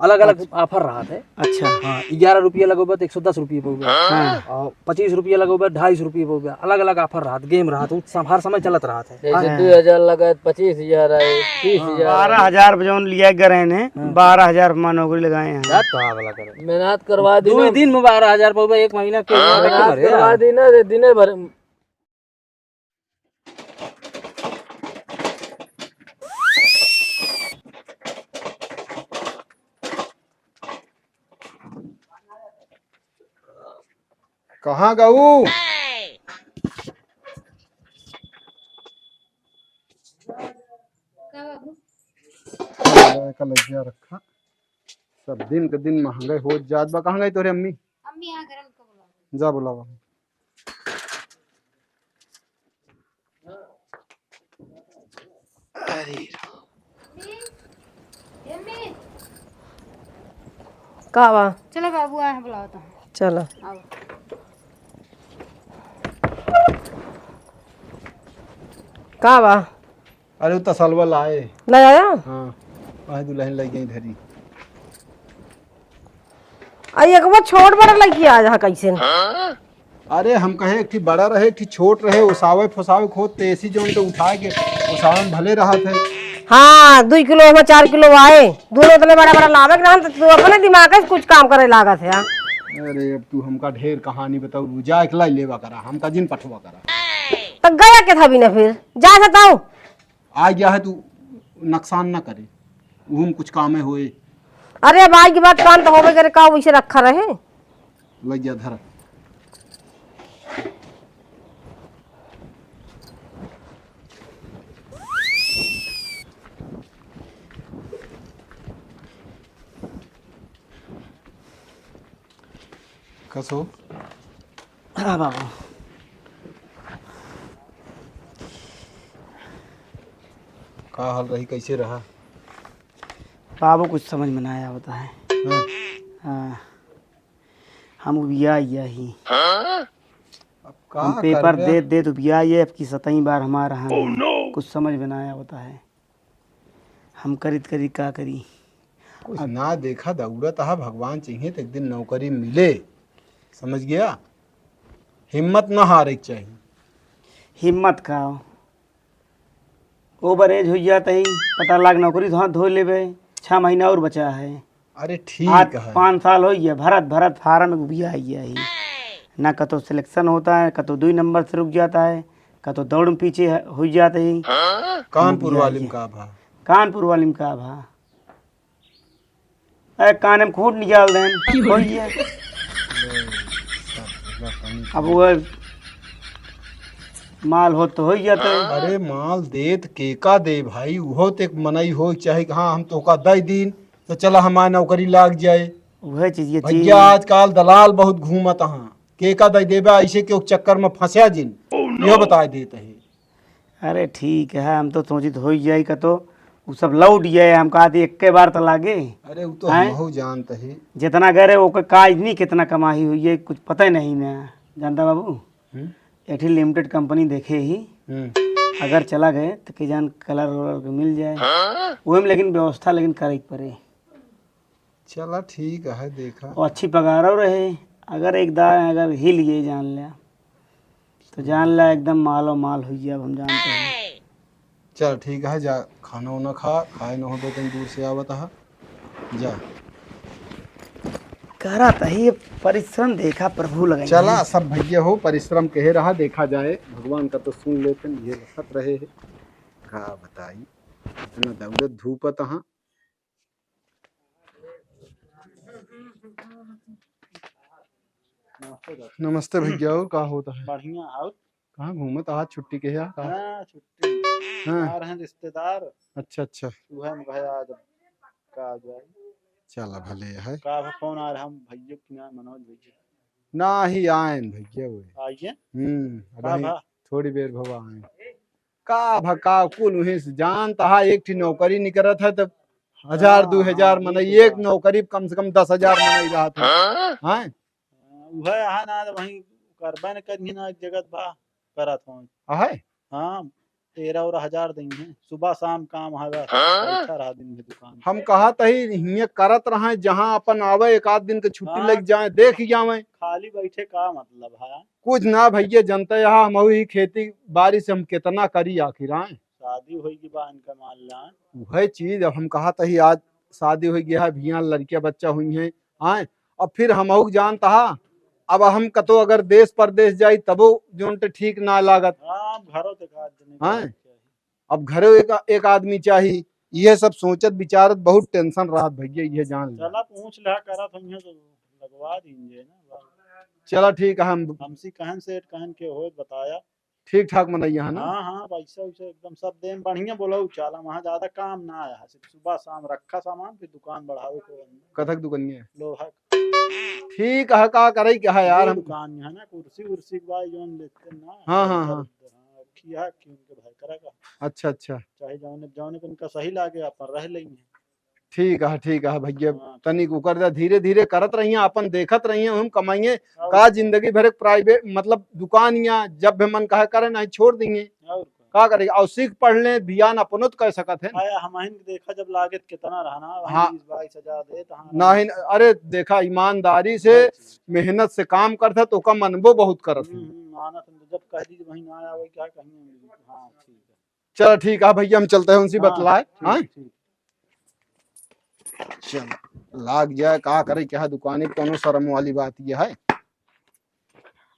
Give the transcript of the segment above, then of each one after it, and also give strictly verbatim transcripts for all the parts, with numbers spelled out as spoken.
अलग-अलग अच्छा। Offer रहत है। अच्छा। हाँ, ग्यारह रुपया लगोबे तो एक सौ दस रुपया पउबे। हाँ। और पच्चीस रुपया लगोबे, ढाई सौ रुपया पउबे। अलग-अलग offer रहत, game रहत, उ सब हर समय चलत रहत है। जैसे हाँ। दो हजार लगा है, पच्चीस हजार आए, तीस हजार आए। बारह हजार पे जौन लिया गए हैं, हाँ। बारह हजार पे नौकरी लगाए हैं। यार, तो आग लगा रहे। मेहनत करवा दी दो ना। दिन में बारह हजार पउबे, एक महीना के हाँ। मेहनत करवा दी ना, दिने भर। कहाँ गऊ? का बाबू? का लज्जा रखा। सब दिन के दिन महंगाई होत जात बा। कहाँ गई तोरे अम्मी? अम्मी यहाँ घर, उनको बुलाओ। जा बुलावा। अरे राम। अम्मी, अम्मी। का बा? चलो बाबू आए हैं, बुलाओ तो। चलो। आओ। का बा? अरे, उ तसलवा लाए। ले आया? हाँ, वही दुल्हन लइ गई धरी। आ, एक वो छोट बड़ा लइके आ जा कैसे न? अरे, हम कहे, एक ठी बड़ा रहे, एक ठी छोट रहे, ओसावे फोसावे खोद, तेसी जौन तो उठाए के ओसावे में भले रहत है। हाँ, दुई किलो में चार किलो आए, दोनों तले बड़ा बड़ा लावे के रहन, तो तू अपने दिमाग से कुछ काम करे लागत है। अरे, अब तू हमका ढेर कहानी बताऊ, तू जा एकला लेवा करा, हमका जिन पठवा करा। तो गया के था भी ना फिर, जा सताऊ। आ गया है, तू नुकसान ना करे, उहू में कुछ कामे होए। अरे, अब आज के बाद काम तो होबे करे, का वैसे रखा रहे? लग गया धर। कसो? हाँ बाबू। का हाल रही, कैसे रहा? बाबू, कुछ समझ में ना आवता है। हाँ। हाँ। हम उबिया आइया ही। अब का हम पेपर करबे? देत देत उबिया आइया, अब की सतई बार हमारा हम। Oh no! कुछ समझ में ना आवता है। हम करित करी का करी? कुछ अब ना देखा, दौड़त हा, भगवान चाहिए तो एक दिन नौकरी मिले, समझ गया? हिम्मत ना हारे के चाहिए। हिम्मत का? Over age होइ जात ही, पता लाग नौकरी तो हाथ धो लेबे, छह महीना और बचा है। अरे ठीक आज है। पाँच साल होइ गया, भरत भरत फार्म में उबिया आइया ही। ना कतो selection होता है, कतो दुई नंबर से रुक जाता है, कतो दौड़ में पीछे है, होइ जात ही। कानपुर उबिया वाली में आइया। का भा? कानपुर वाली में का भा? अरे काने में खूंट निकाल देन, होइ गया। अब वो माल हो तो होइ जाता है। अरे माल देत केका दे भाई, उहो तो एक मनई हो चाहे कि हाँ हम तोका दे दीन, तो चला हमार नौकरी लाग जाए। वह चीज, ये भैया, चीज। आजकल दलाल बहुत घूमत हाँ, केका दे देबे, ऐसे के चक्कर में फंसा जिन। Oh, no! यो बताए देत है। अरे ठीक है, हम तो सोचित होइ जाई का तो उ सब लौट जाए, हम कहा थी एक्के बार तो लागे। अरे उ तो हैं? हमहू जानत ही। जितना गए रहे ओके काज नहीं, कितना कमाई हुई है, कुछ पता ही नहीं ना, जानता बाबू। हम्म। एक ठी limited company देखे ही, हम्म। अगर चला गए तो के जान कलर वलर के मिल जाए। हाँ? वही में लेकिन व्यवस्था लेकिन करे के पड़े। चला ठीक है, देखा। और अच्छी पगारो रहे, अगर एक दाए अगर हिल गए जान लिया, तो जान लिया एकदम मालो माल हुई गया, अब हम जानते हैं। चल ठीक है, जा खाना उना खा, खाए न हो तो कहीं दूर से आवत हा, जा। करत ही परिश्रम देखा प्रभु लगाई। चला सब भैया हो, परिश्रम कहे रहा, देखा जाए, भगवान का तो सुन लेते हैं, ये लखत रहे है। का बताई, इतना दौड़त धूपत हा। नमस्ते भैया, और का होता है? बढ़िया, और? कहाँ घूमत आज छुट्टी के है का? हाँ, छुट्टी। हाँ। आ रहे हैं रिश्तेदार। अच्छा, अच्छा। उहे में कहे आज का जाए। चला भले है। का भा फोन आ रहा हम भैया की ना मनोज भैया। ना ही आएन भैया वो। आइए। हम्म, अब का वही भा? थोड़ी देर भवा आएन। का भा, का कुल उहे से जानत हा, एक ठी नौकरी निकरत है तब हजार, हाँ, दो हजार हाँ, मनई, ये तो एक बा। नौकरी पे कम से कम दस हजार मनई रहत है। हाँ? हाँ, उहे यहाँ ना, वहीं करबे न करिए ना, एक जगत बा करत हो। आहे? हाँ, तेरह और हजार देंगे, सुबह शाम काम हवे, हाँ? बैठा रहा दिन भर दुकान। हम कहत ही हियाँ करत रहे, जहाँ अपन आवे, एक आध दिन के छुट्टी हाँ। लग जाए, देख ही जावे। खाली बैठे का मतलब है? कुछ ना भैया, जनते यहाँ हम ही खेती बाड़ी से हम कितना करी आखिर, आए? शादी होई कि बा इनका, मान ला। वही चीज, अब हम कहत ही आज शादी होई गया है, भियान लड़किया बच्चा हुई हैं, आए? अब फिर हम हूँ जानता हा, अब हम कतो अगर देश परदेश जाई तबो जोन ते ठीक ना लागत। हाँ, अब घरो ते का आदमी हाँ। चाहिए। अब घरो एक, एक आदमी चाही। ये सब सोचत विचारत बहुत tension रहत भैया, ये जान ले। चला पूछ लिहा करत हम, तो लगवा दीजिए ना। चला ठीक है, हम हमसे कहन सेठ कहन के होत बताया। ठीक ठाक मनैया है ना? हाँ, हाँ, पैसा वैसा एकदम सब देन बढ़िया बोला, उ चाला वहाँ ज्यादा काम ना आया है, सिर्फ सुबह शाम रखा सामान, फिर दुकान बढ़ावे को। कथक दुकानिया है? लोहा। ठीक है, का करे क्या है यार, हम दुकान है ना, कुर्सी उर्सी के भाई जोन लेते ना। हाँ, हाँ, हाँ। हाँ, किया कि उनके भाई करा का। अच्छा, अच्छा। चाहे जौने, जौने को उनका सही लागे, अपन रह लेंगे। ठीक है, ठीक है भैया, हाँ। तनिक उकर जा, धीरे धीरे करत रहिए, अपन देखत रहिए, हम कमाइए। और का जिंदगी भर एक private, मतलब, दुकान या जब भी मन कहे करे, नहीं छोड़ देंगे। और का? का करेगा? और सीख पढ़ ले, भियान अपनो तो कर सकत है। हाँ, हम ही देखा जब लागत कितना रहना, वहीं हाँ। बीस बाईस हजार दे, तहाँ नहीं, अरे देखा, ईमानदारी से, हाँ, ठीक। मेहनत से काम करत है, तो ओका मनबो बहुत करत है। हम्म, हम्म, मानत है, जब कह दी, वहीं ना आवे, क्या कहेंगे? हाँ, ठीक है। चला ठीक है भैया, हम चलते हैं उनसे हाँ, बतलाए। ठीक, हाँ? ठीक। चल, लाग जाए, का करे, क्या दुकाने, कोनो शर्म वाली बात ये है?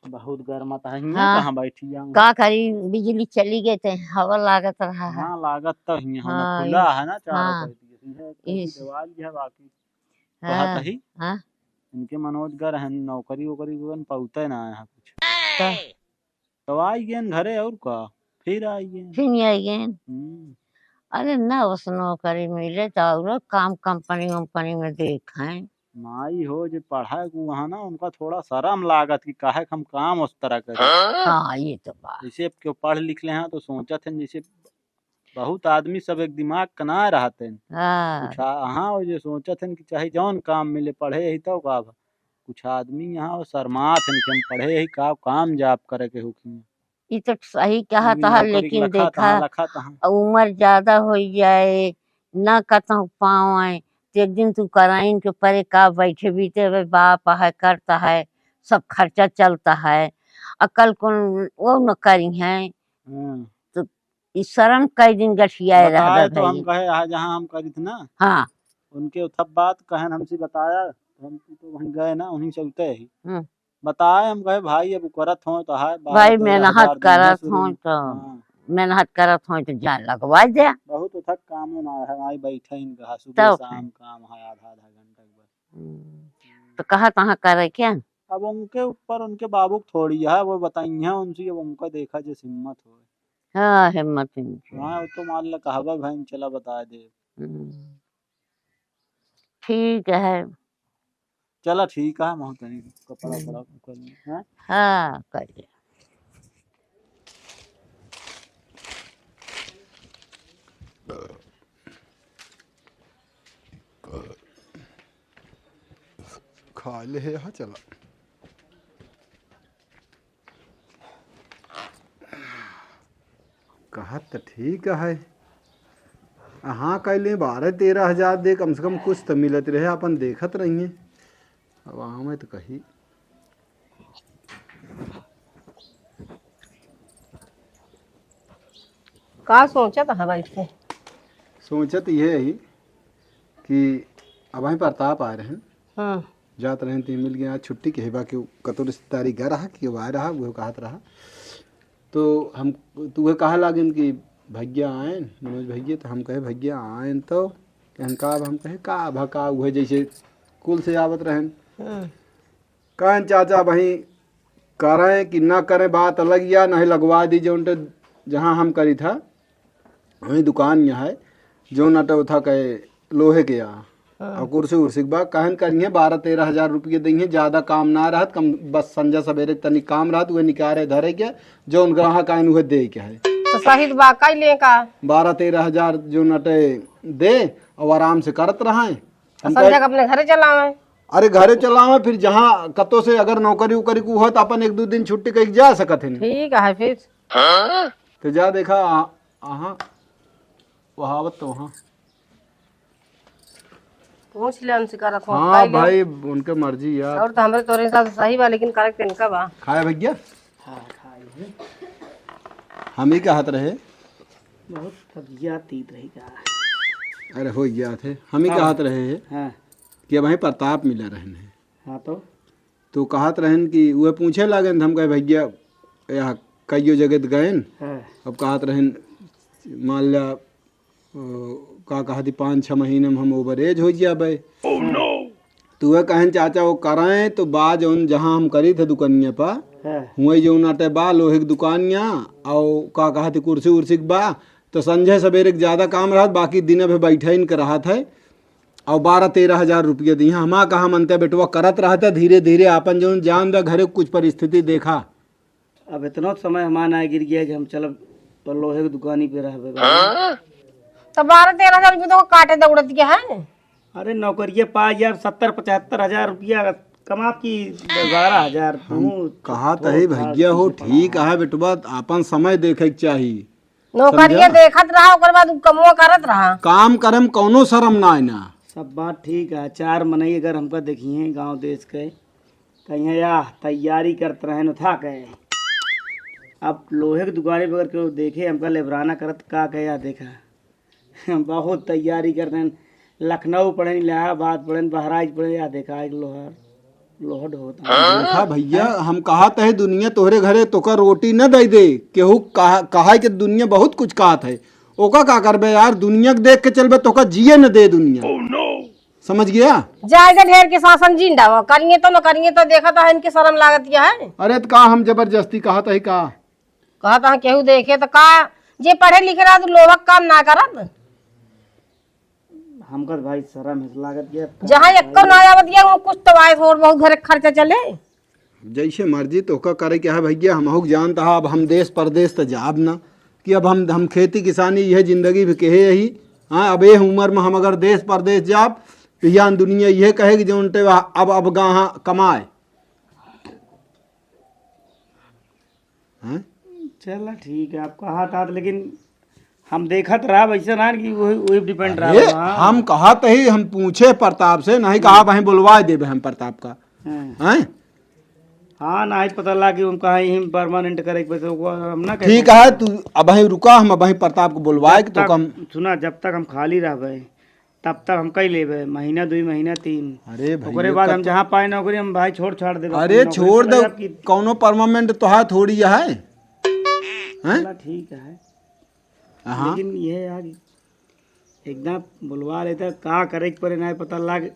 बहुत गर्मा तो है, हियाँ हाँ। कहाँ बैठी जाऊँ? का करी, बिजली चली गई ते हवा लागत रहा है। हाँ, लागत तो हियाँ, हाँ, खुला इस-, है ना चारों हाँ। तरफ। ये इस- दीवार ये है बाकी। हाँ, कहा कही? हाँ। इनके मनोज गर है, नौकरी वोकरी को पौते ना है कुछ। तो तो आई गेन घरे और का, फिर आई गेन। फिर आई गेन। हम्म। अरे ना, बस नौकरी मिले तो और काम कंपनी वंपनी में देखें। माई हो जे पढ़ा के वहाँ ना, उनका थोड़ा शर्म लागत कि काहे के हम काम उस तरह करें। हाँ, ये तो बात। जैसे अब क्यों पढ़ लिख ले हैं तो सोचत हैं जैसे बहुत आदमी सब एक दिमाग के ना रहते हैं। हाँ। कुछ आ-, हाँ, वो जे सोचत हैं कि चाहे जौन काम मिले, पढ़े ही तो का भा। कुछ आदमी यहाँ वो शर्मात हैं कि हम पढ़े ही का काम जाप करे के होखी। ई तो सही कहत इनमें हा, नौकरी के लेकिन लखा देखा, तहाँ, लखा तहाँ। उमर ज्यादा होइ जाए, ना कतहु पावे, तो एक दिन तू कराइन के परे का बैठे बीते, अबे बाप है, करता है, सब खर्चा चलता है, अ कल कौन वो न करी हैं, हाँ। तो ई शर्म कई दिन गठियाए बताए रहबे तो हम भाई। कहे, "आ, जहाँ हम करित ना, हाँ। उनके उठब बात कहन हमसे बताया, तो हम तो वहीं गए ना, उन्हीं से उठे ही।" हम्म। बताए हम कहे, "भाई, अब उ करत हों तो है, बारह भाई, तेरह हजार मेहनत दिन करत हों तो, हाँ। मेहनत करत हों तो जा लगवा दे।" बहुत उठक कामो ना है, आई बैठे ही कहा, सुबह तब शाम का। काम है, आधा आधा घंटा के बस। हम्म। तो कहा तहाँ करे क्या? अब उनके ऊपर उनके बाबू के थोड़ी है, वो बताई हैं उनसे, अब उनका देखा जिस हिम्मत हो। हाँ, हिम्मत इनके। हाँ, वो तो मान ले कहबा भाई, चला बता दे। हम्म। ठीक है। चला ठीक है, हम तनी कपड़ा हम्म। उपड़ा कर लें, हैं? हाँ, कर ले। खा ले है, हाँ, चला। कहत त ठीक है। हाँ, कह लें बारह तेरह हजार दे, कम से कम कुछ त मिलत रहे, अपन देखत रहिए। अब आवे त कही। का सोचत है बैठ के? सोचत ये ही कि अब हम प्रताप आए रहेन। हाँ। जात रहेन त मिल गया, छुट्टी के बा कि कतो रिश्तेदारी गा रहा कि आए रहा, वो कहत रहा। तो हम, तो वह कहा लागेन कि भैया आएन, मनोज भैया, तो हम कहे, "भैया आएन तो?" कहन, "का अब?" हम कहे, "का अब, का?" वह जैसे कुल से आवत रहेन। हाँ। कहन, "चाचा, वहीं करें कि ना करें, बात अलग या नहीं लगवा दी, जौन टे जहाँ हम करी था, वहीं दुकान यहाँ है, जौन अटे उठा के लोहे के यहाँ।" हाँ। और कुर्सी उर्सी के बा, कहन करिए, "बारह तेरह हजार रुपये देंगे, ज्यादा काम ना रहत, कम बस संझा सवेरे तनी काम रहत, उहे निकारे धरे के, जौन ग्राहक आइन उहे दे के है।" तो सही बा, कई ले का? बारह तेरह हजार जौन अटे दे, और आराम से करत रहे। हम संझा कहे, के अपने घरे चलावे। अरे घरे चलावे, फिर जहाँ कतो से अगर नौकरी उकरी को हो तो अपन एक दो दिन छुट्टी कइके जा सकत है। ठीक है फिर। तो जा देखा, अहाँ, वहावत तो वहाँ। पूछ ले उनसे, का रखो, हाँ खाई ले। भाई, उनके मर्जी यार। और तो हमरे तोरे हिसाब से सही बा, लेकिन करेक्ट इनका बा। खाए भैया? हाँ, खाए। हम ही कहत रहे। बहुत फगिया तीत रही का। अरे हो गया थे, हम ही हाँ। कहत रहे हैं हाँ। कि अब भाई प्रताप मिला रहन है। हाँ तो? तो कहत रहन कि वह पूछे लागन, हम कहे भैया यहाँ कईयो जगह त गएन। हाँ। अब कहत रहन, मान ला, अ, का कहती, पाँच छः महीने में हम ओवरेज हो जाबे। तो वह कहन चाचा वो कराएं तो बा जौन जहाँ हम करी थे दुकानिया पा, हाँ। हुए जौन आटे बा लोहे के दुकानिया, और का कहती कुर्सी उर्सी के बा, तो संझे सवेरे के ज्यादा काम रहत, बाकी दिन भे बैठे इनके रहत है। और बारह तेरह हजार रुपया दिया। हमा कहा मनते बेटवा करत रहते, धीरे धीरे आपन जौन जान दा घरे कुछ परिस्थिति देखा। अब इतना समय हमार ना गिर गया कि हम चलब तो लोहे के दुकानी पे रहबे। तो बारह तेरह हजार रुपया तो काटे दौड़त के है। अरे नौकरिया पा यार, सत्तर पचहत्तर हजार रुपया कमा की बारह हजार। हम तू कहा तही भैया हो, ठीक है बेटवा, आपन समय देखे के चाही। नौकरिया समझा? देखत रहा, ओकर बाद उ कमवा करत रहा। काम करे में कौनो शरम ना है ना। सब बात ठीक है, चार मनई अगर हमका देखिए गांव देश के, कहिए या तैयारी करत रहे न था के। अब लोहे के दुकाने पे अगर केहू देखे हमका लेबराना करत, का कहे या देखा। बहुत तैयारी करत हैं, लखनऊ पढ़े, इलाहाबाद पढ़े, बहराइच पढ़े, या देखा एक लोहर। लोहड होत है। देखा भैया, हम कहत है दुनिया तोहरे घरे तोका रोटी न दे दे, केहू कहा, कहा कि दुनिया बहुत कुछ कहत है, ओका का करबे यार, दुनिया के देख के चलबे तोका जिए न दे दुनिया। समझ गया? जाए दे ढेर के सासन जिंदा हो, करिए तो न करिए तो देखत है इनके शरम लागत क्या है? अरे तो का हम जबरदस्ती कहत है का? कहत है केहू देखे तो का, जे पढ़े लिखे रहा तो लोभक काम ना करत। हमका तो भाई शरम है लागत गया। जहाँ एक्को ना आवत गया, वो कुछ तो आए थोड़ बहुत घर के खर्चा चले। जैसे मर्जी तोहका करे के है भैया, हमहू के जानत हा, अब हम देश परदेश तो जाब ना, कि अब हम, हम खेती किसानी यह जिंदगी भी कहे यही। हाँ, अब ये उम्र में हम अगर देश परदेश जाब, तो यहाँ दुनिया यह कहे कि जौन टे अब, अब गाहाँ कमाए। हैं? चला ठीक है, आप कहा था, लेकिन हम देखत रहा वैसे ना कि वही, वही डिपेंड रहा। अरे, हाँ। हम कहत ही, हम पूछे प्रताप से, नहीं कहा, "भाई, बुलवा देबे हम प्रताप का।" हाँ। हैं? हाँ, ना, आज पता लगा कि हम कहा यही परमानेंट करे के, बस ओको हम ना कह ठीक सकते। है, तू अबही रुका, हम अबही प्रताप को बुलवाए जब कि तो तक, कम सुना, जब तक हम खाली रहबे, तब तक हम कई लेबे, महीना, दुई महीना, तीन। अरे भैया, ओकरे बाद हम कब जहाँ पाए नौकरी, हम भाई छोड़ छाड़ देबे अरे अपन नौकरी, छोड़ चला दे, जाब कि कौनो परमानेंट तो है थोड़ी है, हैं? चला ठीक है। हाँ। लेकिन ये यार, एकदम बुलवा लेता, का करे के पड़े, ना पता लाग।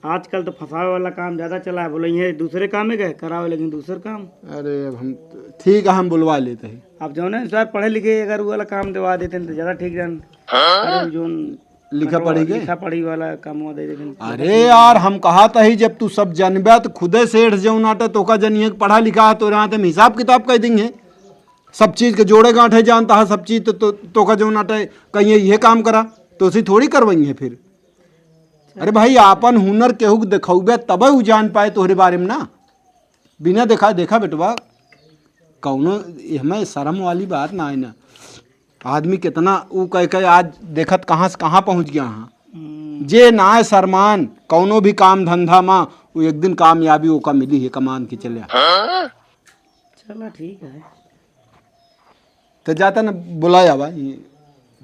आजकल तो फंसावे वाला काम ज्यादा चला है, बोले ये दूसरे काम में गए करावे, लेकिन दूसर काम। अरे अब हम, ठीक है, हम बुलवा लेते हैं। अब जौने अनुसार पढ़े लिखे, अगर वो वाला काम देवा देते हैं तो ज्यादा ठीक रहन। अरे जौन लिखा पढ़ी के? लिखा पढ़ी वाला काम वो दे देते हैं। अरे यार, हम कहा था ही, जब तू सब जानबे तो खुदे सेठ जौन आटे तोका जनिए के पढ़ा लिखा है, तोरे हाथ में हिसाब किताब कर देंगे। सब चीज के जोड़े गांठे जानता है, सब चीज तो, तो, तोका जौन आटे कहिए ये काम करा, तो उसी थोड़ी करवाई है फिर। अरे भाई, आपन हुनर केहू के देखौबे तबे उ जान पाए तोहरे बारे में ना। बिना देखा, देखा बेटवा, कौनो एहमे शर्म वाली बात ना है ना। आदमी कितना ऊ कह के आज देखत कहाँ से कहाँ पहुँच गया हाँ। हम्म। जे ना शर्मान कौनो भी काम धंधा मा, वो एक दिन कामयाबी ओका मिली है, कमान के चले। चला ठीक है। तो जाता न बुलाया बा, ये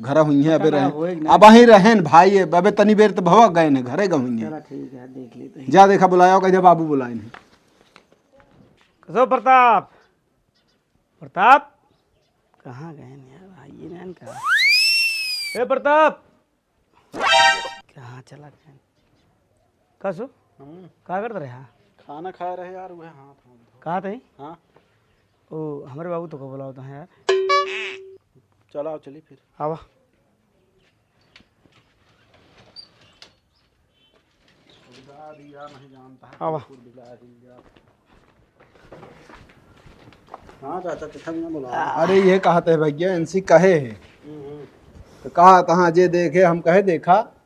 घरा हुई है, अबे पता ना रहे। होए कि ना। अब वहीं रहेन भाई, ये अबे तनी बेर तो भवा गए न, घरे गए हुई है। चला ठीक है, देख लेते हैं। जा देखा बुलाया, कह जा बाबू बुलाए नहीं। कसो प्रताप, प्रताप, कहाँ गए न यार, आइए ना इनका। ए प्रताप, कहाँ चला गए? का सो? हम्म। का करत रहे? हाँ। खाना खाए रहे यार, वह हाथ, हाथ धो। कहा थे? हाँ। ओ, हमरे बाबू तो को बुलावत हैं यार। चलाओ, चली फिर। आवा। बिगाड़ दिया, नहीं जानता है, आवा। बिल्कुल बिगाड़ दिया। हाँ चाचा, कितना बिना बुलावा। अरे, ये कहत है भैया, इनसे कहे है। हम्म, हम्म। तो कहा, "तहाँ जे देखे, हम कहे देखा,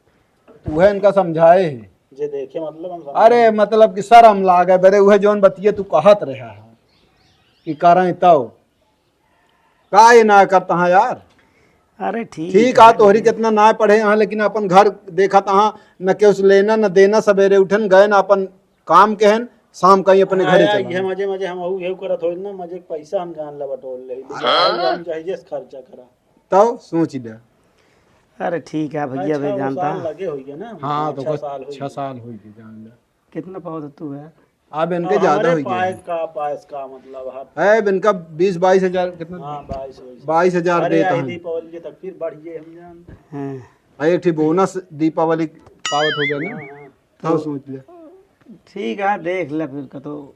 वह इनका समझाए है।" जे देखे मतलब हम समझाए। अरे, मतलब कि शर्म लागे, बरे, वह जौन बतिये तू कहत रहा है कि करें तौ। का ये ना करता है यार? अरे ठीक ठीक है, आ, तोहरी कितना ना पढ़े यहाँ, लेकिन अपन घर देखत हाँ, न केहू से लेना न देना, सवेरे उठन गए न अपन काम केहन, शाम का ही अपने हाँ घरे यार, चला। ये मजे मजे हम अहू घेऊ करत होई ना, मजे के पैसा हम जान ला बटोर ले, लेकिन हाँ। हम जहिजे से खर्चा करा। तब सोच ले। अरे ठीक है भैया, अच्छा, बे वो जानता साल है। लगे होइए ना, हाँ, पाँच तो छह कुछ साल होइए। छह साल होइए, जान ले। कितना पावत तू है? अब इनके अब ज्यादा हमरे होइए। पाए का, पास का मतलब है। है, अब इनका बीस बाईस हजार कितना? हाँ, बाईस, बाईस। बाईस हजार अरे, देता आई हूँ। दीपावली के तक फिर बढ़िए हम जान। हाँ। आ, एक ठे बोनस दीपावली पावत हो गया ना। हाँ, हाँ। तब तो सोच ले। ठीक है, देख ले फिर कतो।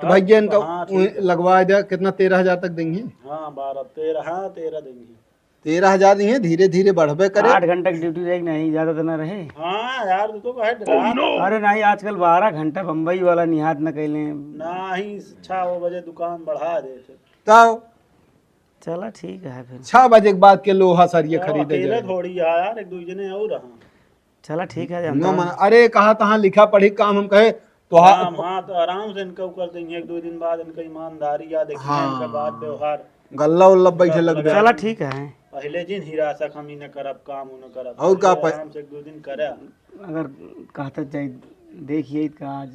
तो भैया इनका हाँ, ठीक है। लगवा दे, कितना, तेरह हजार तक देंगे? हाँ, बारह, तेरह, हाँ, तेरह देंगे। तेरह हजार ही है, धीरे धीरे बढ़बे करे। आठ घंटा की ड्यूटी रहेगी, नहीं, ज्यादा तो ना रहे। हाँ यार, तू तो कहे डरा। अरे नहीं, आजकल बारह घंटा बम्बई वाला निहात न कैले। नहीं, छह बजे दुकान बढ़ा दे फिर। तब चला ठीक है फिर। छह बजे के बाद के लोहा सरिया तो खरीदे अकेले जाए। थोड़ी है यार, एक दो जने और रहा। चला ठीक है, जानता हूँ। अरे कहाँ तहाँ लिखा पढ़ी काम हम कहे तो हाँ। काम, हाँ, तो आराम से इनका ऊ कर देंगे, एक दो दिन बाद इनका ईमानदारी या देखिए, हाँ। इनका बात व्यवहार। गल्ला उल्ला बैठे लग जाए। चला ठीक है। पहले जिन हिरासत हम ही न करब, काम उ न करब। और का पहले प- आराम से एक दो दिन करे। अगर कहता जाए, देखिए का आज।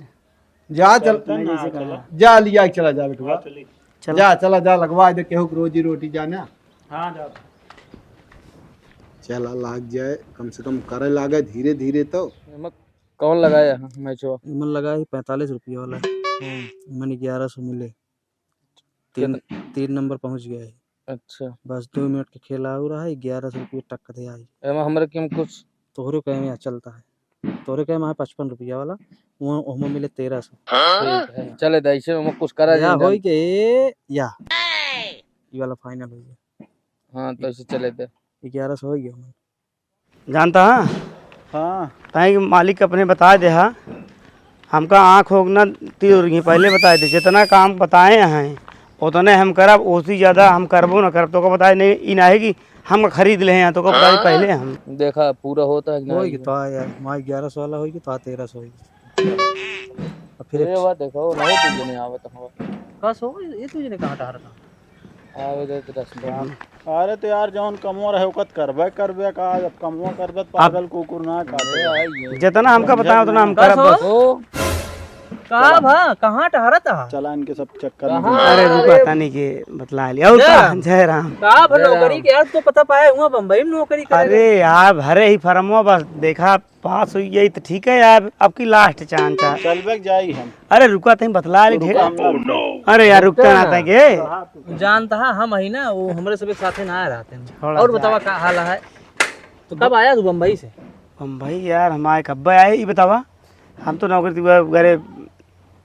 जा चल। चलते ना, नहीं, जैसे चलो। कहा। जा लिया के चला जा बेटवा। हाँ, चली। चलो। जा, चला जा, लगवा दे, केहू के रोजी रोटी जाना। हाँ, जा। चला लाग जाए, कम से कम करे लागे धीरे धीरे तो। एमा कौन लगाया है मैचवा? एमन लगा है पैंतालीस रुपया वाला। हम्म। एमन ग्यारह सौ मिले। तीन, कितना? तीन नंबर पहुँच गया है। अच्छा। बस दो मिनट के खेला हो रहा है, ग्यारह सौ रुपया टक दे आई। एमा हमरे किम कुछ तोहरे कहे में चलता है। तोहरे कहे में पचपन रुपया वाला, वो, ओहमा मिले तेरह सौ। ठीक है, चले दा, ऐसे में कुछ करा या जाए होई जान। के, या। ई वाला फाइनल होई गया। हाँ, तो ऐसे चले दे। ग्यारह सौ होई गया हमार। जानता है? हाँ। ताई मालिक अपने बताए दे हा, हमका आँख होक ना तीर पहले बताए दे, जितना काम बताए हैं, उतने हम करब, उससे ज्यादा हम करबो ना करब। तोका बताए नहीं, ई नाहीं कि हम खरीद ले हैं, तोका बताए पहले हम। देखा, पूरा होता है कि होई नहीं? तो यार, माई ग्यारह सौ वाला होई कि तो तेरह सौ होई। अब फिर ये एक बात देखो, नहीं तुझे नहीं आवत हो। का सो? ये तुझे ने कहाँ टहरता? आवे दे तो दस बार। अरे तो यार, जौन कमवा रहे, ओकत करबे, करबे का, जब कमवा करबे, तो पागल कुकुर ना काटे। जितना हमका बताओ, उतना हम करब बस। ओ, का भा, कहाँ टहरत हा? चला इनके सब चक्कर में। कहाँ? अरे रुका, तनी के बतला लिया। और का? जय राम। का भा, जय राम। नौकरी के यार, तो पता पाए हुआ बम्बई में नौकरी करे। अरे यार, भरे ही फरमवा बस देखा, पास हुई गई तो ठीक है यार, अब की last chance है। चलबे के जाई हम। अरे रुका, तहीं बतला ले, रुका, ढेर। हम ना। अरे यार, रुकता रुकता ना ना। तहीं के। जानता है, हम ही ना, वो हमरे सब एक साथे ना रहते हैं। छोड़ा और जाए। बतावा, का हाल है? तो कब आया तू बम्बई से? बम्बई यार, हम आए, कब आए, ई बतावा। हम तो नौकरी वगैरह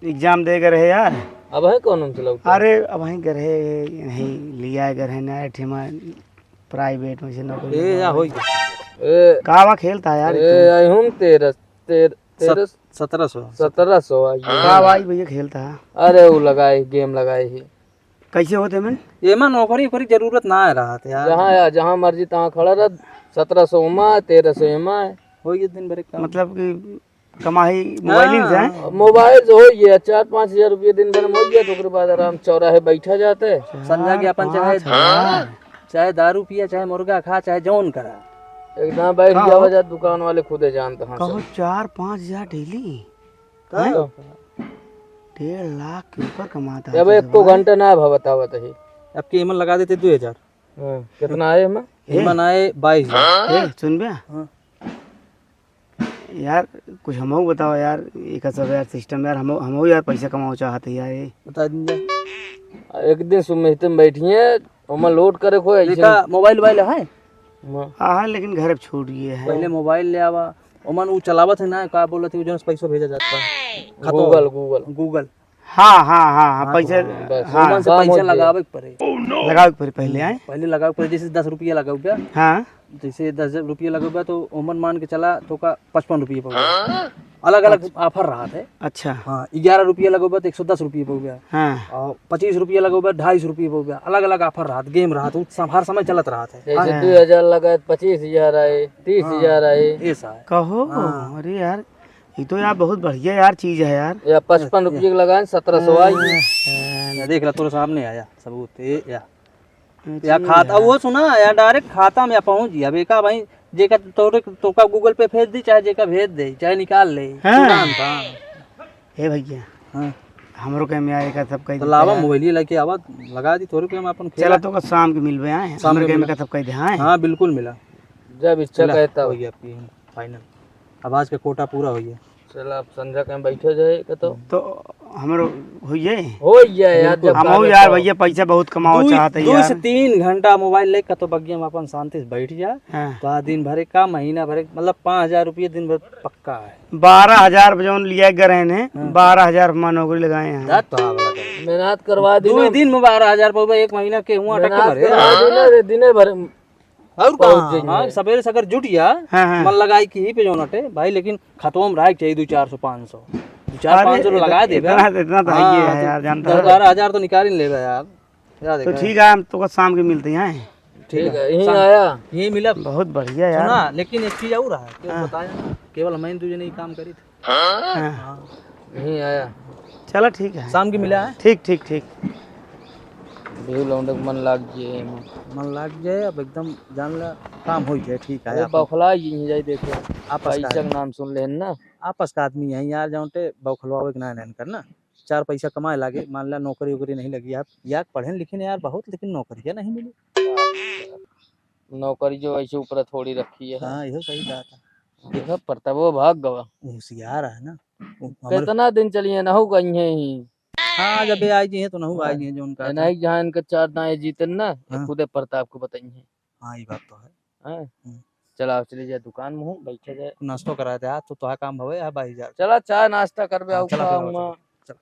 exam दे के रहे यार। अब है कौन हम चलाऊ? अरे, अब वहीं घर है, नहीं लिया है घर है, नया ठेमा private में से नौकरी ए, या होई। ए, का बा खेलता यार ए, तू? आई हम तेरह, तेरह, तेरह, सत-, सत्रह सौ। सत्रह सौ आई है। का भाई भैया खेलता है? अरे, वो लगाए, game लगाए ही। कैसे होते मन? ये में नौकरी, ओकरी जरूरत ना है रहत यार। जहाँ या, जहाँ मर्जी तहाँ खड़ा रह, सत्रह सौ मा, तेरह सौ मा। होई दिन भर एक काम। मतलब कि कमाई मोबाइल से, हैं? हाँ। मोबाइल से होई गया, चार पाँच हजार रुपये दिन भर में होई गया, तो ओकरे बाद आराम चौराहे बैठा जाते। संझा के अपन चाहे, चार पाँच हजार। चाहे दारू पिया, चाहे मुर्गा खा, चाहे जौन करा। एकदम बैठ का गया हो? वजह दुकान वाले खुदे जानते हैं कहो सब। चार पाँच हजार daily? का? हैं? डेढ़ लाख के ऊपर कमाता है अब एक तो भाई। घंटा ना भा बतावत है। अब के एमन लगा देते दो हजार। हाँ, कितना आए एमन? एमन आए बाईस हजार। ए, सुन बे। हाँ। यार, कुछ हमहू बताओ यार, एक सब यार system यार, हमहू, हमहू यार पैसा कमाओ चाहत है यार, ये। बता दीजिए। एक दिन सुमित में बैठिए, ओमा load करे को ऐसे देखा, मोबाइल वोबाइल है? हाँ। हाँ, हाँ, लेकिन घर अब छूट गए हैं। पहले मोबाइल ले आवा, ओमन उ चलावत है ना, का बोलत है, जो पैसा भेजा जाता है। खतवा। Google, Google। Google। हाँ, हाँ, हाँ, हाँ, हाँ, पैसे, तो हाँ। बस, हाँ। ओमन से काम पैसा हो गया। लगावे के पड़े। लगावे के पड़े पहले, आए? पहले लगावे के पड़े, जैसे दस रुपया लगावे बा। हाँ। जैसे दस रुपया लगावे बा, तो ओमन मान के चला, तो का पचपन रुपया पउबा। हाँ? अलग-अलग अच्छा। Offer रहत है। अच्छा। हाँ, ग्यारह रुपया लगावे बा, तो एक सौ दस रुपया पउबा। हाँ। और पच्चीस रुपया लगावे बा, ढाई सौ रुपया पउबा। अलग-अलग offer रहत, game रहत, उ सब हर समय चलत रहत है। जैसे हाँ। दो हजार लगाए, पच्चीस हजार आए, तीस हजार हाँ। आए। ऐसा है। कहो, हाँ। अरे यार, ये तो यार बहुत बढ़िया यार चीज है यार। या पचपन रुपये के लगाए, सत्रह सौ आई। हाँ, देख ला, तोरे सामने आया सबूत, ये या। अच्छा। या खाता, वो सुना, या direct खाता में पहुँच गया। अब एका भाई, जेका तोरे, तोका Google Pay भेज दी, चाहे जेका भेज दे, चाहे निकाल ले। हाँ। तुरंत, हाँ। हे भैया, हाँ। हमरो के में आए का सब कह तो देते लावा हैं। मोबाइल लेके आवा, लगा दी तोरे के हम अपन खेला। चला तो का शाम के मिलबे आए, शाम हमरो के के में मिला। का सब कह दे, हाँ। हाँ, बिल्कुल मिला। जब इच्छा चला, कहे तब। हो गया आपकी final। अब आज का कोटा पूरा हो गया। चला, अब संझा के हम बैठे जाए के तो। तो हमरो होइए। होइए यार, बिल्कुल। जब हमहू कागज यार तो भैया पैसा बहुत कमाओ दुई, चाहत है दुई यार। से तीन घंटा मोबाइल लेके तो बगिया में अपन शांति से बैठ जा। हाँ। तो आज दिन भरे का, महीना भरे, मतलब पाँच हजार रुपये दिन भर पक्का है। बारह हजार जौन लिया गए रहे ने, हाँ। बारह हजार मा नौकरी लगाए हैं। जा तो हाँ वाला करे। मेहनत करवा दी दुई ना। दिन में बारह हजार पाउबे, एक महीना के हुआ मेहनत टक्के भरे। करवा दी ना, रे, दिने भर और पहुंच कहाँ? जाइए। हाँ, सवेरे से अगर जुट गया, हाँ, हाँ। मन लगाई कि ही पे जौन हटे भाई, लेकिन खतवा में रहे के चाहिए दो चार सौ, पाँच सौ। दो चार, अरे, पाँच सौ इतना, लगा देबे। इतना, इतना तो है ही है हाँ, यार, तो जानता है। दस बारह हजार तो निकाल ही लेबे यार। याद तो है ठीक है, हम तो शाम के मिलते हैं। ठीक है, यहीं शाम, आया। यहीं मिला। बहुत बढ़िया यार। सुना, लेकिन एक चीज और है, केवल हाँ। बताया ना, केवल हम दो जने ही काम करी थे। हाँ। हाँ। यहीं आया। चला ठीक है। शाम के मिला है। ठीक, ठीक, ठीक। बेहू लौंडे के मन लाग जाए एमे। मन लाग जाए, अब एकदम जान ला, काम हो जाए, ठीक है, अरे, आपन बौखला यहीं जाए देखे। आपस का पैसा के आदमी। नाम सुन लेन ना। आपस का आदमी है यार, जौन टे बौखलवावे के ना, ना करना। चार पैसा कमाए लागे, मान ला नौकरी वोकरी नहीं लगी, आप या पढ़े लिखे यार बहुत, लेकिन नौकरी क्या नहीं मिली। नौकरी जो ऐसे ऊपर थोड़ी रखी है। हाँ, यह सही बात है। देखा, प्रतापो भाग गवा। होशियार है ना। वो हमरे कितना दिन चलिए ना हो गई हैं ही। हाँ, जब ये आई जी हैं तो ना हो हाँ। आई जी हैं जो उनका ए, नहीं, जहाँ इनका चार दाएं जीतन ना, ये हाँ। खुदे प्रताप को बताई हैं। हाँ, ये बात तो है। हाँ। हम्म। चला, चले जाए दुकान में हूँ, बैठे जाए। नाश्तो करा दे, आज तो तोहार काम भवे, आ भाई जा। चला, चाय नाश्ता करबे, हाँ, आऊ चला, चला, खाऊंगा। चला, चला।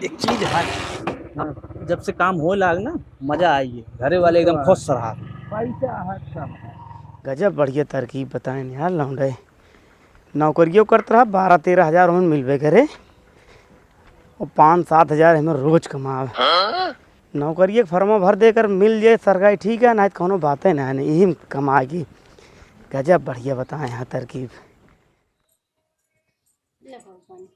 एक चीज है, हाँ। जब से काम होए लाग ना, मजा आई है। घरे वाले एकदम हाँ। खुश रहा। पैसा है सब। गजब बढ़िया तरकीब बताएन यार लौंडे। नौकरियो करत रहा, बारह तेरह हजार ओहन मिलबे करे। और पाँच सात हजार हमें रोज कमावे। नौकरिये के फॉर्म भर देकर मिल जाए सरकारी, ठीक है, नहीं तो कौनो बातें ना है, यही में कमाए की। गजब बढ़िया बताए यहाँ तरकीब। ले पाओ पानी।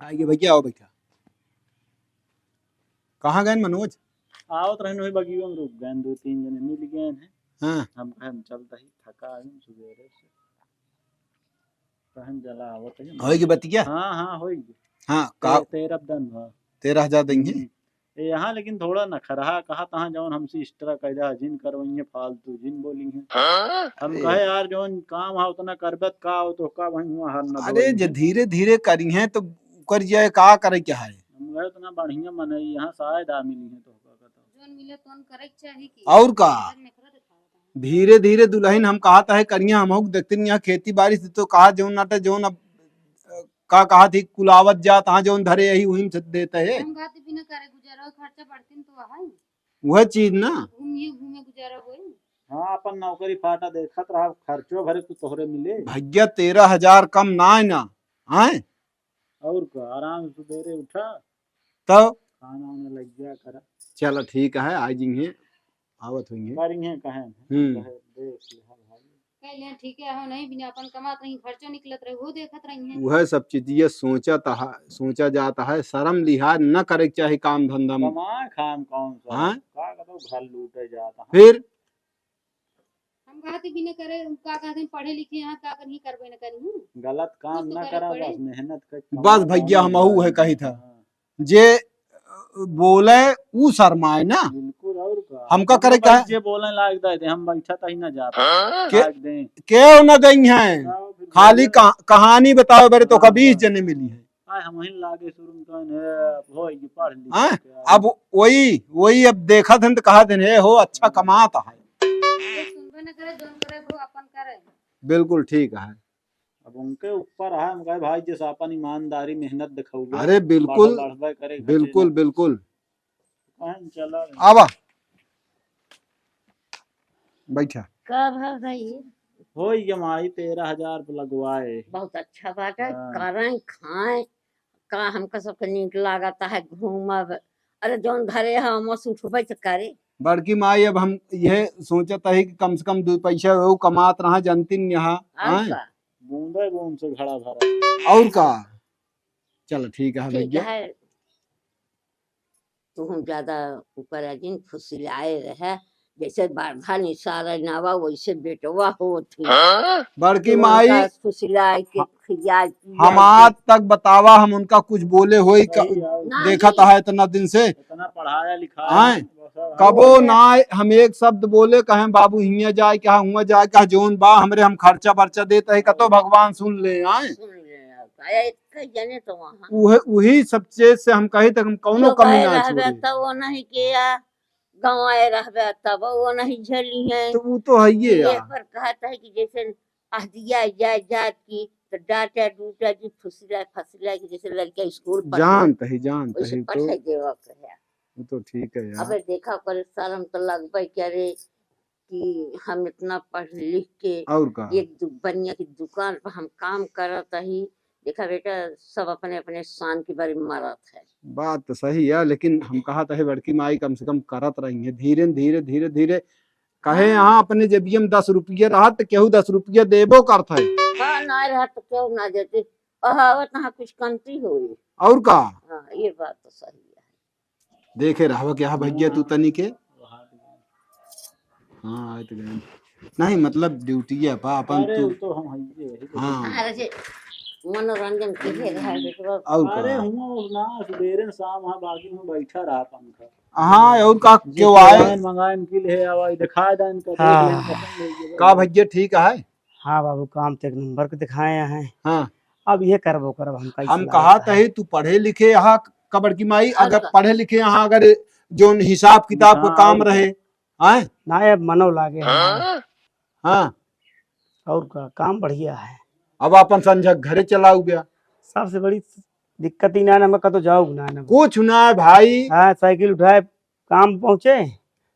आइए भैया, आओ बैठा। कहाँ गए मनोज? आवत रहन वही बगियो में रुक गए, दो तीन जने मिल गए हैं। हाँ। हम कहे हम चलता ही, थका आए हम सुबेरे से। कहन चला आवत है। होई की बतिया? हाँ, हाँ, होई की। हाँ, का? ते-, तेरह दन भा। तेरह हजार देंगे? हम्म। ए, यहाँ लेकिन थोड़ा नखरहा कहा तहाँ जौन हमसे extra कैदा जिन करवइहे, फालतू जिन बोली हैं। हाँ? हम ए। कहे यार जौन काम है उतना करबत का हो तो का वहीं हुआ हर न अरे बोली जे हैं। धीरे धीरे करी हैं तो कर जाए का करे क्या है? हम कहे उतना बढ़िया मनई यहाँ शायद आ मिली हैं तो का कहता। जौन मिले तौन करे के चाही कि और का? नखरा दिखावत हैं। धीरे धीरे दुलहिन हम कहत है करिया, हमहू के देखते नहीं यहाँ खेती बाड़ी से तो कहा जौन नाटे जौन अब, अ, का कहत ही कुलावत जात हाँ जौन धरे यही उहिन से देते है। हम कहते बिना करे गुजारा खर्चा बढ़ती तो है। वह चीज ना। घूमिए घूमे गुजारा होई। हाँ, अपन नौकरी फाटा देखत रहा, खर्चो भरे तो तोहरे मिले। भैया तेरह हजार कम ना है ना, आए? और का, आराम से सुबेरे उठा, तब? खाना वाना लग गया करा। चला ठीक है, आ जिंगे, आवत होइए। करिए कहे, हम्म। कहे, देख ले, हाँ भाई। कह ले, ठीक है, हो नहीं, बिना अपन कमात रही, खर्चो निकलत रहे, वो देखत रही हैं। वह सब चीज ये सोचा तहा, सोचा जाता है, शर्म लिहाज न करे के चाही काम धंधा में। कमाए खाम कौन सा? हाँ? का कहता हूँ, घर लूटे जाता है। फिर? हम कहते बिना करे, का कहते हैं, पढ़े लिखे यहाँ, का करही, करबे न करी हूँ। गलत काम कुछ तो ना करे करा, पड़े। बस मेहनत कर, बस कमाओ, भैया, कमाओ। हम अहू है कही था। हाँ। जे, अ, बोले, ऊ शर्माए ना। बिल्कुल, और का? हमका हम करे भाई का? जे बोले लाग दे दे, हम बैठा तही ना जा पाए। हाँ? के, लाग दे। केव न गई हैं? जाओ फिर खाली बोलो। कहा-, कहानी बताओ बरे तो हाँ, का बीस हाँ। जने मिली हैं। आए हम वहीं लागे शुरू में कहन, "ए, अब होई कि पढ़ लिख हाँ? के आए।" अब वही, वही अब देखत हन तो कहत हन, "हे हो, अच्छा कमात है।" सुनबे न करे, जौन करे वो अपन करे। बिल्कुल ठीक है। अब उनके ऊपर है, हम कहे, "भाई, जैसे अपन ईमानदारी, मेहनत दिखौबे, अरे बिल्कुल, बढ़-, बढ़बे करे, घटे बिल्कुल, ना।" बिल्कुल। कहन चला। आवा। बैठा। का भा भाई? होई गे माई, तेरह हजार पे लगवाए। बहुत अच्छा बात है, हाँ। करें, खाएं, का हमका सबके नीक लागत है, घूमब। अरे, जौन घरे है, ओमा से उठबे तो करे। बड़की माई, अब हम यह सोचत है कि कम से कम दो पैसा वो कमात रहा, जनतिन यहाँ, और हैं? का? बूंदे बूंद से घड़ा भरा। और का? चल, ठीक है ठीक भैया। है। तू हम ज्यादा ऊपर आ जिन फुसिलाए रहे, जैसे बारधा निसारा नावा वैसे बेटवा होत ही। बड़की तू माई, उनका फुसिलाए के ह-, खिया पिया हम के। आज तक बतावा, हम उनका कुछ बोले होई क-, नहीं यार। ना देखत जी। है इतना दिन से। इतना पढ़ाया लिखाया आए। है, बस अब कबो ना हम एक शब्द बोले, कहें, "बाबू, हियां जाए, कहा हुआं जाए, कहा जौन बा, हमरे हम खर्चा बर्चा देत है, कतो भगवान सुन ले, आए।" सुन ले, आए, एक जने तो वहाँ। उहे, उही सब चीज से हम कही तक हम कौनो जो कमी गए ना रहबे छोड़ी। तब वो नहीं किया, गंवाए रहबे तब वो नहीं झेली है। तो वो तो है ये ये यार। पर कहत है कि जैसे अहदिया जाए जात की, तो डांटे डूटे जी, फुसिला फसिला की, जैसे लड़का स्कूल पढ़े, जानत ही, जानत वैसे ही तो। पढ़े देवा के है। वो तो ठीक है यार। अबे देखा, ओकर शर्म तो लगबे करे कि हम इतना पढ़ लिख के और का? एक दु-, बनिया की दुकान पर हम काम करत ही। देखा बेटा, सब अपने अपने शान के बारे में मरत है। बात तो सही है, लेकिन हम कहत है बड़की माई कम से कम करत रही है, धीरे धीरे, धीरे धीरे। कहे हाँ। यहाँ अपने जेबिया में दस रुपया रहत तो केहू दस रुपया देबो करत है। हाँ, ना रहत तो केहू ना देते। कहावत ना कुछ कमती होई। और का? हाँ, ये बात तो सही है। देखे रहवा क्या भैया तू तनी के? हाँ, आए तो गए। नहीं, मतलब ड्यूटी है पा अपन अरे, तू। वो तो हम हइये है। हाँ। अरे जे मनोरंजन के लिए रहा बेटवा। और का? अरे हुआ ना, सुबेरे शाम वहाँ बागी में बैठा रहा पंखा। हाँ, और का जी, क्यों आए? मंगाए इनके लिए आवा, दिखा दा इनका, देख हाँ। ले, पसंद ले, ये का बोलो। भैया ठीक है? हाँ बाबू, काम तो एक नंबर के दिखाए हैं। हाँ। अब ये करबो करब हम, कैसे हम लागत कहा है? तही तू पढ़े लिखे यहाँ का बड़की माई, और अगर का? पढ़े लिखे यहाँ अगर जोन हिसाब किताब का हाँ, काम और रहे, आए? ना, अब मनो लागे हमारे। हाँ। और का, काम बढ़िया है। अब अपन संझा घरे चलाऊ गया। सबसे बड़ी दिक्कत ही ना, ना, मैं कतो जाऊ ना, ना। कुछ ना है भाई। हाँ, साइकिल उठाए, काम पहुँचे,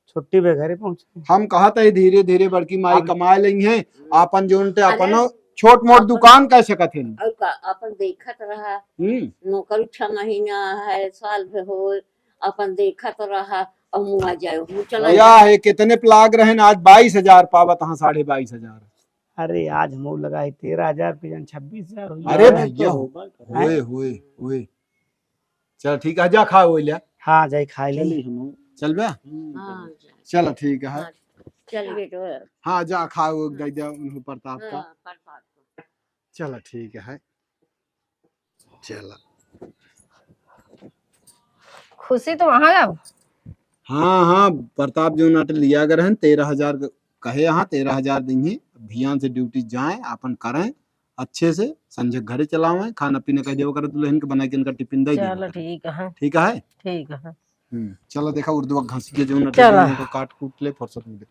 छुट्टी पे घरे पहुँचे। हम कहत है धीरे धीरे बड़की माई अब कमाए लेंगे, आपन जोन ते अरे, अपनो छोट मोट आपन दुकान कर सकत हैं। और का, आपन देखत रहा, हम्म। नौकरी छह महीना है, साल भर हो, आपन देखत रहा, और मुआ जाए, मुँह चला या जाए। है, कितने प्लाग रहन, आज बाईस हजार पावत हाँ, साढ़े बाईस हजार। अरे, आज हम लगा है तेरह हजार पे, जन छब्बीस हजार हुई। अरे अरे, भैया, तो होबा करे। हुए, हुए, हुए। चल ठीक है, जा खा वो ले। हाँ, जाई खा ले। चली हम। चल बे? हम्म, हाँ, चली। जा। चल ठीक है। हाँ, चल बेटो। हाँ, जा खा वो हाँ। दे दे उन्हों प्रताप का। हाँ, प्रताप का। चल ठीक है। चल। खुशी तो वहाँ जाओ। हाँ, हाँ, प्रताप जो नाटे लिया गए रहन, तेरह हजार क-, कहे यहाँ, तेरह हजार देंगे। ध्यान से ड्यूटी जाएं, आपन करें। अच्छे से संझा घरे चलावें, खाना पीना कह देवा करे दुल्हन के बना के इनका टिफिन दे देवा चलो करे। ठीक है। ठीक है? ठीक है। हम्म, चलो देखा उर्दुआ घासी के जो ना चलो। टिफिन को काट कूट ले, फुर्सत मिले।